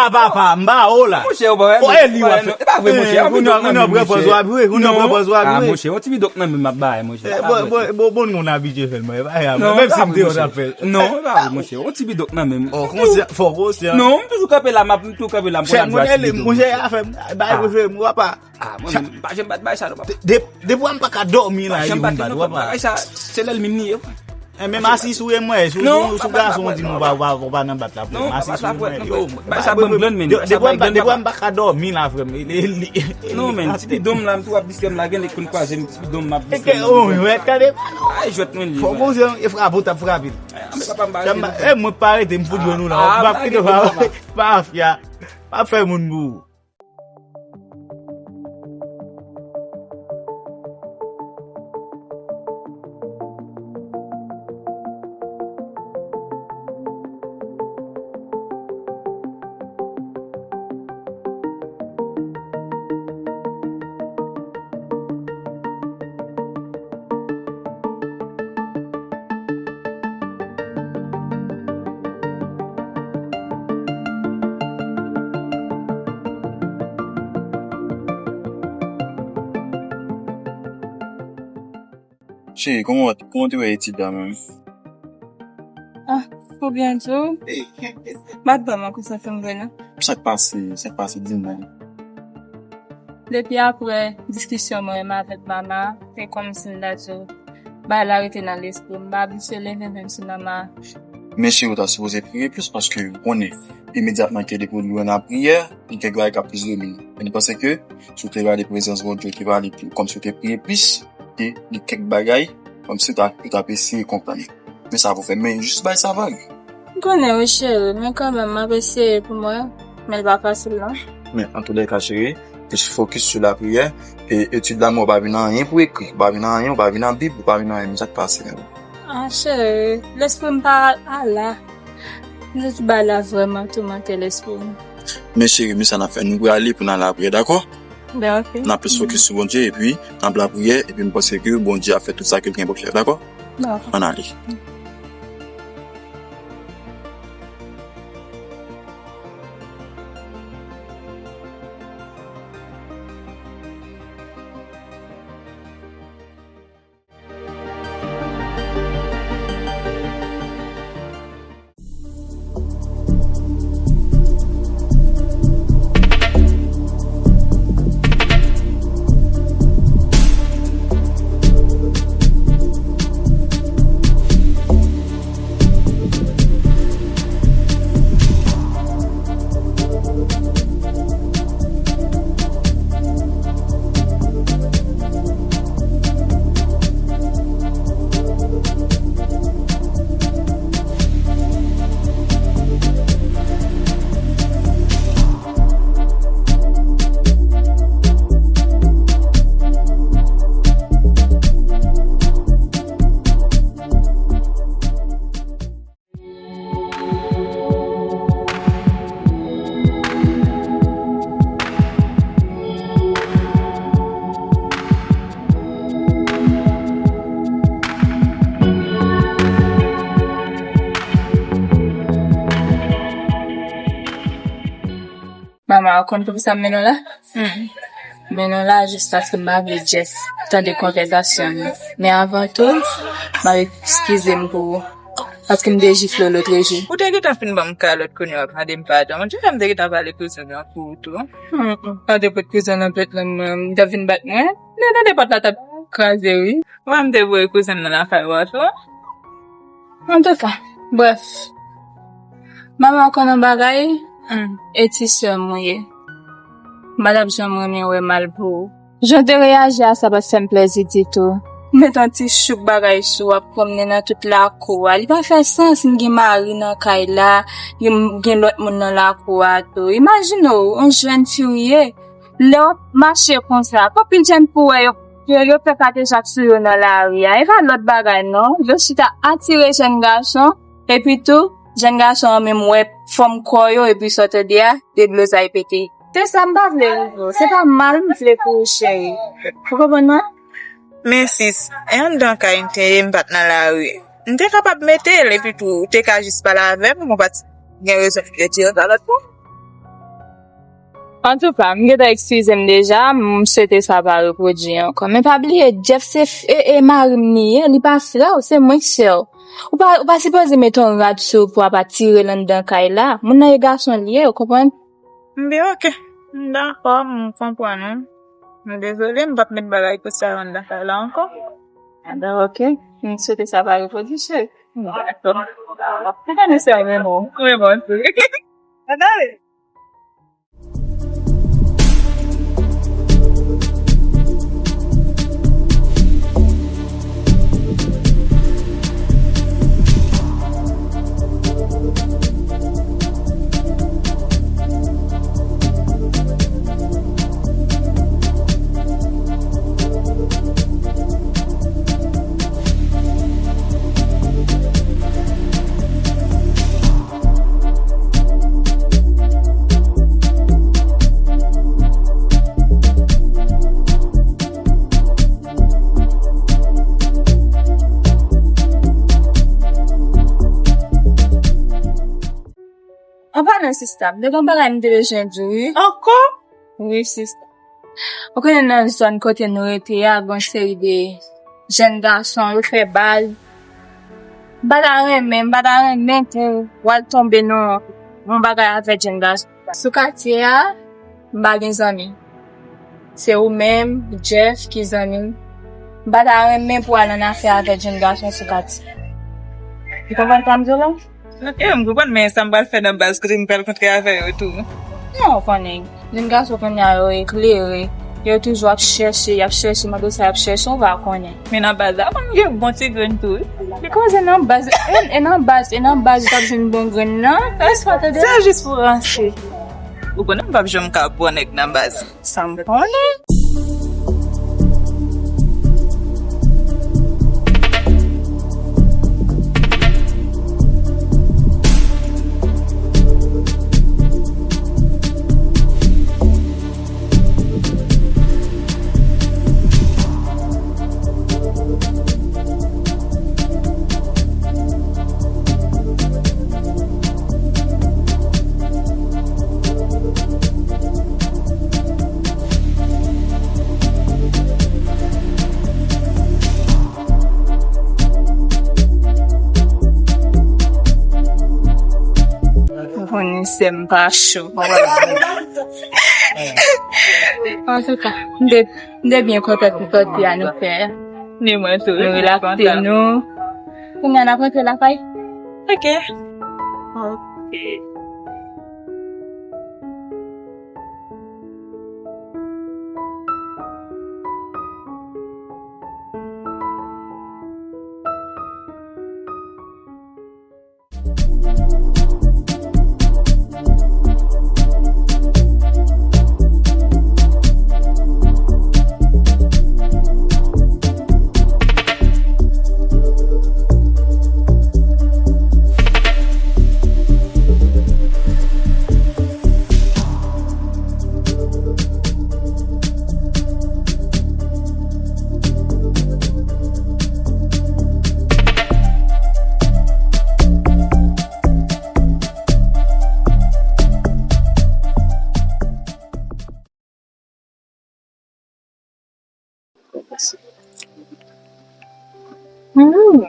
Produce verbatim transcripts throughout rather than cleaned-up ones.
A papa, m ba ou la. Monchè, ou pa wè, oh, e li w ap fè. E pa vre, monchè. Kounye a, kounye a, pran pòz w ap jwe, kounye a, pran pòz w ap jwe. Monchè, yon ti bidon nan men m ap bay, monchè. Bon, bon, bon, moun abitye fè l, mwen. Menm si m te yo t ap fè l. Non, e pa vre, monchè. Yon ti bidon nan men m. Fò konsyan, fò konsyan. Non, m toujou kanpe la, m ap, m toujou kanpe la, m konn ap jwe ak ti bidon, monchè. Afè m, bay prefere m, papa. Ah, mwen menm, m pa janm bat bay sa, non, papa. Depi w pa ka dòmi la, yo, m bat, papa. Bay sa, se lèlmi m li ye, wi. E menm asis ou ye, mwen, sou, sou gason, ou di nou pa, pa, pa nan bat la pou mwen. Asis ou ye, mwen, yo, bay sa ban m grann, men. Depi w pa ka dòmi la, frè m. Non, men, ti bidon m la, m tou ap distrè m la, gen lè konn kwaze m, ti bidon m ap distrè m. Ay, jwèt mwen li. Fò gon se e frape w t ap frape. E mwen pa rete, m fout jwenn ou la. M ap kite w pa, pa afya. Pa fè moun pou ou. Cheri, kòman, kòman w te wè etid la menm? Ah, pou byen di w, m pa t vrèman konsantre m vre non. Sa k pase? Sa k pase? Di m non. Depi apre diskisyon mwen menm avèk mama, se kòmsi m ta di w, bagay la rete nan lespri m, m pa abitye leve menm si mama. Men cheri, w ta sipoze priye plis, paske w konnen, imedyatman ke depi w lwen lapriyè, gen kèk bagay k ap plis domine. E m panse ke si w te gade prezans Bondye ki pale, kòmsi w te priye plis, e gen kèk bagay, kòmsi w ta, w t ap eseye konprann. Men sa pou fè, men jis bay sa vag. M konnen wi cheri, men kanmenm m ap eseye pou mwen, men l pa fasil non. Men antoulèka cheri, jis fokis sou lapriyè, e etid la men w pa vin anyen pou ekri, w pa vin anyen, w pa vin an Bib, w pa vin anyen, men sa k pase menm. Ah cheri, lespri m pa, ala. Jodi bagay la vrèman toumante lespri m. Men cheri, men sa n ap fè, nou prale pou n al lapriyè, dakò? Ben, ok. N ap plis fokis sou Bondye, epi n ap lapriyè, epi m panse ke Bondye ap fè tout sa ke l gen pou l fè, dakò? Dakò. Ann ale. Mama, ou konn poukisa m mennen w la? Hmm. M mennen w la jis paske m pa vle Jess tande konvèsasyon nou. Men avan tou, m ap eskize m pou ou, paske m te jifle w lòtrejou. Ou te gentan fin ban m kalòt, kounye a w ap mande m padon. Ou di m te gentan pale kouzen m nan pou ou tou. Hmm. Ou te pot kouzen nan plet lan mwen, m te vin bat mwen. Men tande pòt la t ap kraze, wi. Mwen, m te voye kouzen m nan lakay ou a tou. Antouka, brèf, mama, w konn yon bagay? Hmm. E ti sè m ou ye. M pa t ap janm renmen wè mal pou ou. Jan w te reyaji a sa pa t fè m plèzi ditou. Ou met yon ti chouk bagay sou w, w ap pwomnen nan tout lakou a. Li pa fè sans, m gen mari nan kay la, gen, gen lòt moun nan lakou a tou. Imajine w, yon jèn fi w ye. Lè w ap mache konsa, anpil jèn pou wè yo, yo, yo fè kadejak sou yo nan lari a. E pa lòt bagay non. Yo chita atire jèn gason, epi tou, jèn gason an menm wè fòm kò yo, epi sa w tande a, deblozay pete. Se sa m pa vle rive w. Se pa mal m vle pou ou, cheri. Ou konprann mwen? Men sis, e anndan kay m te ye, m pa t nan lari. M te kapab mete l, epi tou, ou te ka jis pale avè m, ou pa t gen rezon pou retire kalòt ou. Antouka, m gentan eskize m deja, m swete sa pa repwodui ankò. Men pa bliye, Jeff se f- e, e mari m li ye, li pa frè w, se mwen k sè w. Ou pa, ou pa sipoze mete yon rad sou ou pou w ap atire l anndan kay la. Moun nan e gason li ye, ou konprann? M byen, oke. M dakò, m konprann ou. M dezole, m p ap met bagay konsa anndan kay la ankò. Anben, oke. M swete sa pa repwodui, cheri. M dakò. Ou konnen se mwen menm ou. Mwen menm tou. Ann ale. An palan sista, m te gen yon bagay m te bezwen di w wi. Ankò? Wi, sista. Ou konnen nan zòn kote nou rete a, gen yon seri de jèn gason, yo fè bal. M pa ta renmen, m pa ta renmen pou w al tonbe nan yon bagay avèk jèn gason. Sou katye a, m pa gen zanmi. Se ou menm, Jeff, ki zanmi m. M pa ta renmen pou w al nan afè avèk jèn gason sou katye. Ou konprann sa m di w la? Ok, m konprann, men sa m pral fè nan baz kote m pral kontre avè yo tou? Non, ou konnen, jèn gason kounye a yo eklere. Yo toujou ap chèche, y ap chèche, mande sa y ap chèche, ou pa konnen. Men nan baz la, konn gen bon ti grenn tou, wi. Li koze nan baz, e, e nan baz, e nan baz ou t ap jwenn bon grenn nan. Èske w tande? Se jis pou ranse. Ou konnen m p ap janm ka pran nèg nan baz. Sa m konnen. Ou konnen sè m pa cho. Antouka, m te, m te byen kontan pou sòti a nou fè. Ni mwen tou, nou relakse nou. Kounye a n ap rantre lakay. Ok. Ok. Hmm.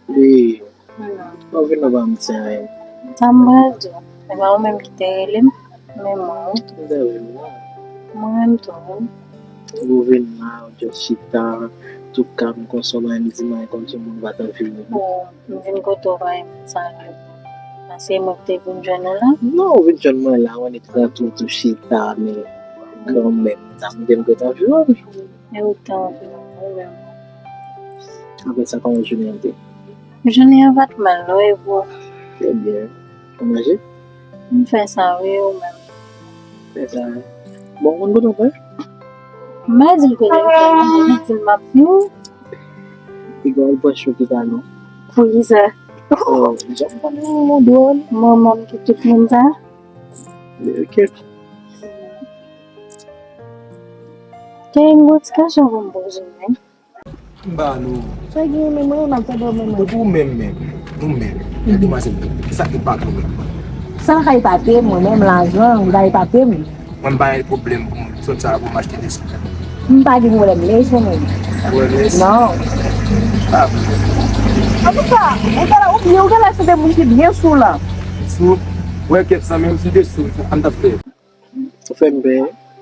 Wi. Hmm. Ou vin nan pa m di anyen. Sa m pral di w? Se pa ou menm ki te rele m, men mwen wi. M te rele w. Mwen menm tou wi. Ou vin la, ou just chita, tou kalm konsa, ou pa menm di m anyen, kòmsi moun pa t anvi w. Oh, m vin kote w pa renmen sa yo. Paske mwen ki te vin jwenn ou la. Non, ou vin jwenn mwen la, ou annik nan tou, tou chita, men kanmenm, sa m te m kontan jwenn. E ou te anvi mwen, ou menm. Apre sa, kòman jounen an te? Jounen an pa t mal, non, e pou. Trè byen. Ou manje? M fè sa, wi, ou menm. Fè sa. Bon, ou konn kote w fè? M pa di l kote m fè, m di l m ap vini. Piga w al pran cho pita non. Poukisa? Oh, jan m konn ou dwòl. Manman m ki tout moun sa. Ok. Gen yon ti kesyon pou m poze w, wi. M ba nou. Sa gen menm mwen, m ap tande w menm mwen. Tankou ou menm menm. Ou menm. Yon demwazèl menm. Kisa ki pa tou menm? Sa ka epate m, mwen menm lajan, li ka epate m. Mwen m pa gen pwoblèm pou m sòt sa pou m achte de sou. M pa gen pwoblèm lès, mwen menm. Pwoblèm lès? Non. Ah. Antouka, ou genlè, ou byen, ou genlè se de moun ki byen sou la. Sou, wè kèp sa menm si te sou, sa m t ap fè. Ou fè m pè.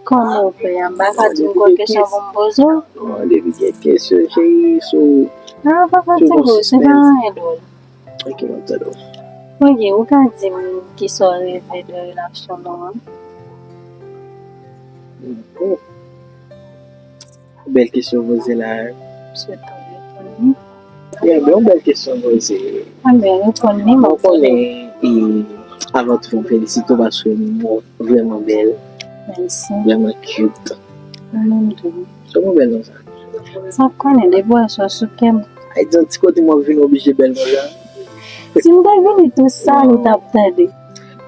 Kòman ou fè a? M pa ka di m gon kesyon pou m poze w? Non, depi gen kesyon, cheri, sou. Non, pa fatige w, se pa anyen dwòl. Ok, m ap tande w. Ok, ou ka di m kisa w reve de relasyon nou an? Bon. Bèl kesyon w poze la. Swetan w reponn li. Yeah, men yon bèl kesyon w poze. Anben, reponn li, m ap konnen, e, avan tou, fò m felisite w paske w vrèman bèl. Mèsi. Vrèman cute. Ou menm tou. Kòman w bèl konsa? Sa w konnen, depi w wè sa w sou kè m. Ay, di yon ti kote mwen vin oblije bèl konsa. Si m te vini tou sal, ou t ap tande.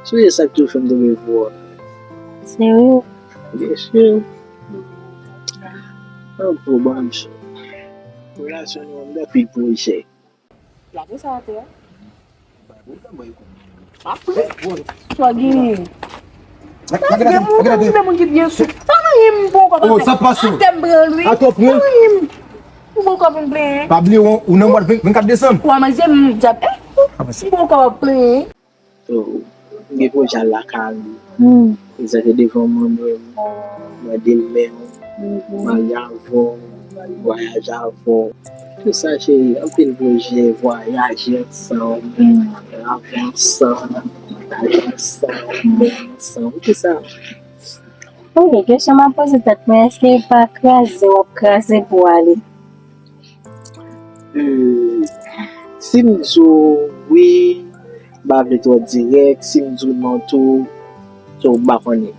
Sonje sa k toujou fè m tonbe pou ou. Serye? Byen si. An bon, bon, m sou. Relasyon nou an, m gen anpil pwojè. Lage sa atè a. Apre, sa w genyen? Sa gen moun, gen moun ki byen sou. Pa anyen m poko pa fè. Atè m pran lwi. Pa anyen m poko vin plenyen. Pa bliye, ou, ou nan mwa vennkat desanm. Ou a manje m djab. Eh, m poko plenyen. So, m gen pwojè al lakay ou. Hmm. Egzanp, devan mwen menm, mwen de l menm, marye avè w, vwayaje avè w. Tout sa, cheri, anpil pwojè, vwayaje ansanm, hmm, lave ansanm, pataje ansanm, manje ansanm, tout sa. Ok, kesyon m ap poze tèt mwen, èske e pa kraze w ap kraze pou w ale? Hmm, si m di w wi, m pa vle twò dirèk, si m di w non tou, so, m pa konnen.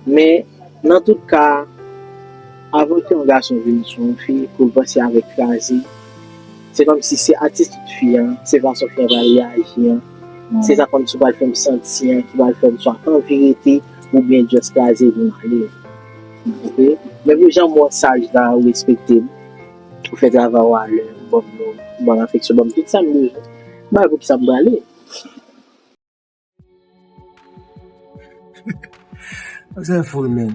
Men, nan tout ka, avan ke yon gason vin sou yon fi, pou l panse avèk kraze, se kòmsi se atitid fi an, se fason fi an pral reyaji an, se sa kòmsi w pral fè m santi an, ki pral fè m swa anvi rete, oubyen just kraze vin ale. Ok? Men pou jan m wè w saj la, ou respekte m. Ou fè travay ou alè, ou ban m, ou ban m afeksyon, ban m tout sa m bezwen. M pa wè poukisa m prale. Sa fou, men.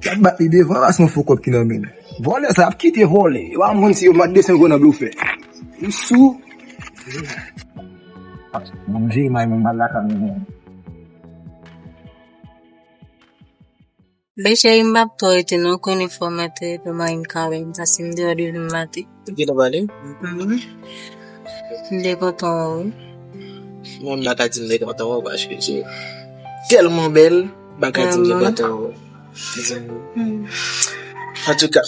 Y ap bat li devan, paske yon fo kòb ki nan men l. Vòlè sa ap kite vòlè. Yo pa konn si yo mat desann gwo nan blofè. Ou sou. Manje may mwen mal lakay mwen. Bechèy, m p ap twò rete non, konnen fò mèt rete, mari m ka wè m, sa si m deyò depi m maten. Ou gentan pale? Mhm. M te kontan wè w wi. Mwen m pa ka di m te kontan wè w paske se tèlman bèl, m pa ka di m te kontan wè w. Mezanmi. Hmm. Antouka,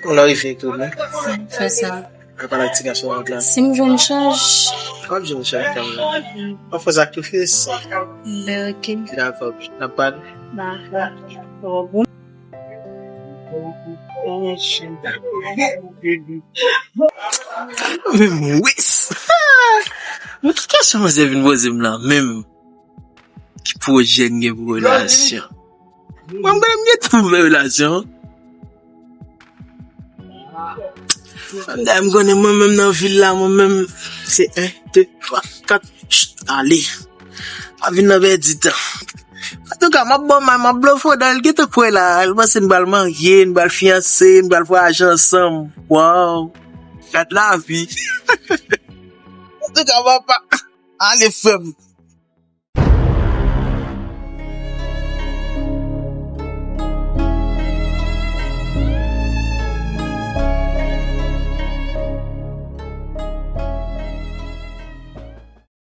on love you too, non? Fè sa. Apa la ti gason rant la. Si m jwenn chans. W ap jwenn chans kanmenm. An fò sakrifis. Ben, ok. Dakò. N ap pale. Dakò. Bon. Men wis. Men ki kesyon manzè vin poze m la menm? Ki pwojè n gen pou relasyon? Mwen, m konnen m gen tan pou fè relasyon. Dayè, m konnen mwen menm nan vil la, mwen menm, se en, de, twa, kat, ch, ale. Pa vin nan pèdi tan. Antouka, m ap ba w may, m ap blofe w, dayè, l gentan prè la. L panse n pral marye, n pral fiyanse, n pral vwayaje ansanm. Waw. Gad lavi. Antouka, papa, ale frè m.